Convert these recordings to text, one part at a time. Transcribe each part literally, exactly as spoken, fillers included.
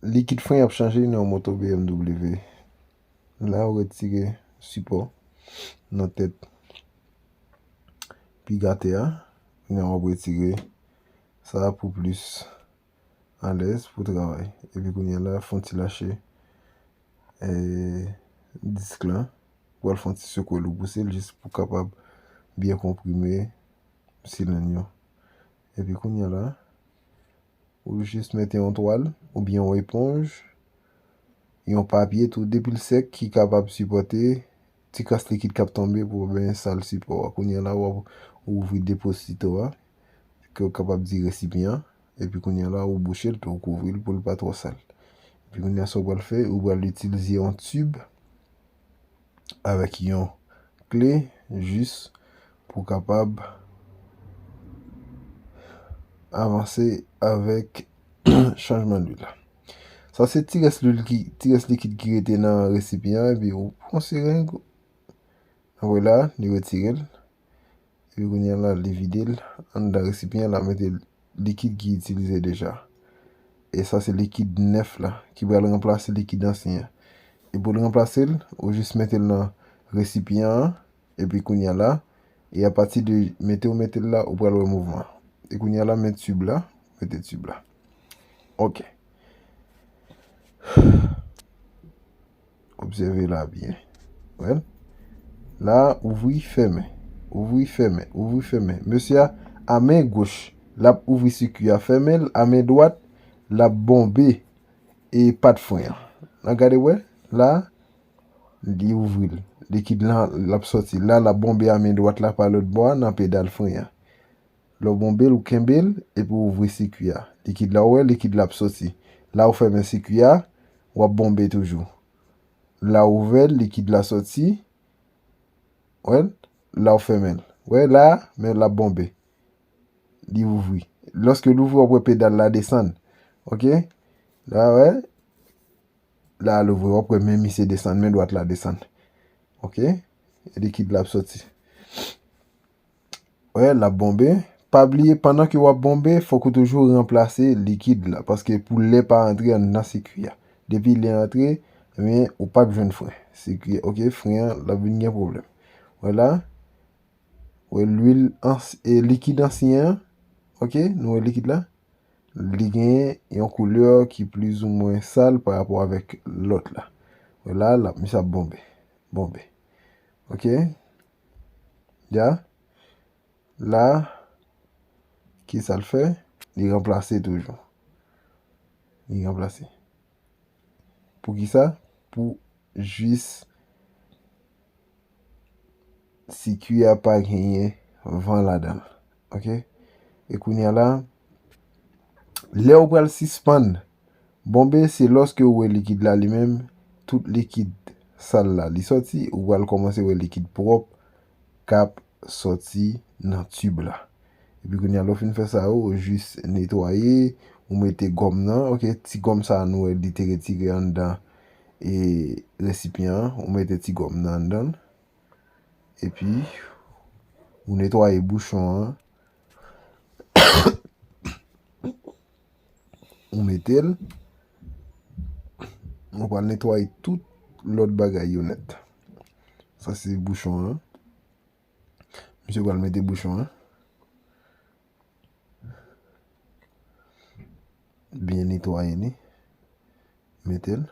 likid fren an ap chanje nan yon moto B M W. La, ou retire sipò nan tèt pigatè a. Kounye a, w ap retire sa pou plis alèz pou travay. Epi kounye a la, fè yon ti lache, eh, disk lan. Ou pral fè yon ti sekwe l, ou pouse l jis pou kapab byen konprime silenn yo. Epi kounye a la, ou jis mete yon twal oubyen yon eponj, yon papye tou, depi l sèk, ki kapab sipòte ti kras likid k ap tonbe pou pa byen sal sipò a. Kounye a la, w ap ouvri deposito a, ke w kapab di resipyan an, epi kounye a la, ou bouche l tou, ou kouvri l pou l pa twò sal. Epi kounye a, sa w pral fè, ou pral itilize yon tib avèk yon kle jis pou kapab avanse avèk chanjman lwil la. Sa se ti rès lwil ki, ti rès likid ki rete nan resipyan an, epi ou pran sireng, apre la, li retire l. Epi kounye a la, li vide l anndan resipyan la, mete likid ki itilize deja. E sa se likid nèf la, ki pral ranplase likid ansyen an. E pou l ranplase l, ou jis mete l nan resipyan an, epi kounye a la, e apati de mete ou mete l la, ou pral wè mouvman. E kounye a la, men tib la, mete tib la. Ok. Obsève la byen. Wè l? La, ouvri, fèmen. Ouvri, fèmen. Ouvri, fèmen. Mesye a, a men goch, l ap ouvri sikui a, fèmen l, a men dwat, l ap bonbe e pat fren an. N a gade, wè? La, li ouvri l. Likid lan, l ap sòti. La, l ap bonbe a men dwat la pa lòt bò a, nan pedal fren an. Lè w bonbe l, ou kenbe l, epi w ouvri sikui a. Likid la, ou wè, likid la ap sòti. La, ou fèmen sikui a, w ap bonbe toujou. La, ou ouvè l, likid la sòti. Wè l? La, ou fèmen l. Wè, la, men l ap bonbe. Li ouvri. Lòske l ouvri, w ap wè pedal la desann. Ok? La, wè. La, l ouvri, w ap wè men misye desann, men dwat la desann. Ok? Likid la ap sòti. Wè, l ap bonbe. Pa bliye, pandan ke w ap bonbe, fòk ou toujou ranplase likid la. Paske pou lè pa antre anndan sikui a. Depi lè antre, ebyen, ou p ap jwenn fren. Sikui, ok, fren an, l ap vin gen pwoblèm. Wè la, wè lwil ans-, e, likid ansyen an, ok, nou wè likid la, li gen yon koulè ki plizoumwen sal pa rapò avèk lòt la. Wè la, la, misye ap bonbe. Bonbe. Ok? Ya. La, ki sa l fè? Li ranplase toujou. Li ranplase. Poukisa? Pou jis sikui a pa genyen van ladan l. Ok? E kounye a la, lè ou pral sispann bonbe, se lòske ou wè likid la li menm, tout likid sal la, li sòti, ou pral kòmanse wè likid pwòp k ap sòti nan tib la. Epi kounye a, lè w fin fè sa yo, ou jis netwaye, ou mete gòm nan, ok, ti gòm sa a nou wè li te retire anndan, e, resipyan an, ou mete ti gòm nan anndan l. Epi, ou netwaye bouchon an. Ou mete l. Ou pral netwaye tout lòt bagay yo nèt. Sa se bouchon an. Misye pral mete bouchon an. Byen netwaye li. Mete l.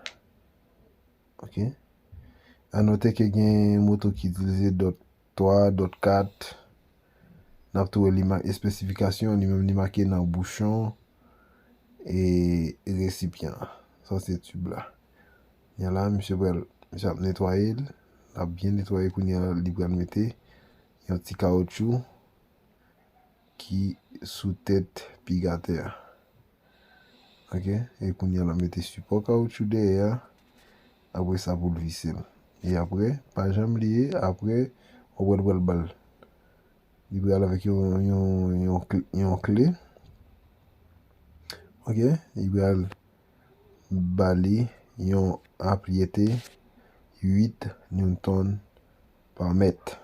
Ok. Anote ke gen moto ki itilize dòt twa, dòt kat. N ap tou wè li ma-, espesifikasyon, li menm li make nan bouchon e resipyan an. Sa se tib la. Kounye a la, misye pral, misye ap netwaye l. L ap byen netwaye kounye a, li pral mete yon ti kawotchou ki sou tèt pigatè a. Ok? E kounye a l ap mete sipò kawotchou dèyè a. Apre sa pou l vise l. E apre, pa janm bliye, apre, w ap wè l pral ba l. Li pral avèk yon, yon, yon kle, yon kle. Ok? Li pral ba li yon apyete uit newton pa mèt.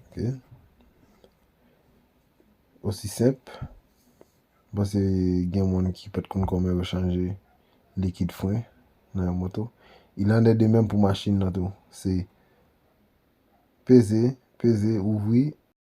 Ok? Osi senp. M panse gen moun ki pa t konn kòman yo chanje likid fren nan yon moto. Il en est de même pou machin nan tou. Se peze, peze, ouvri,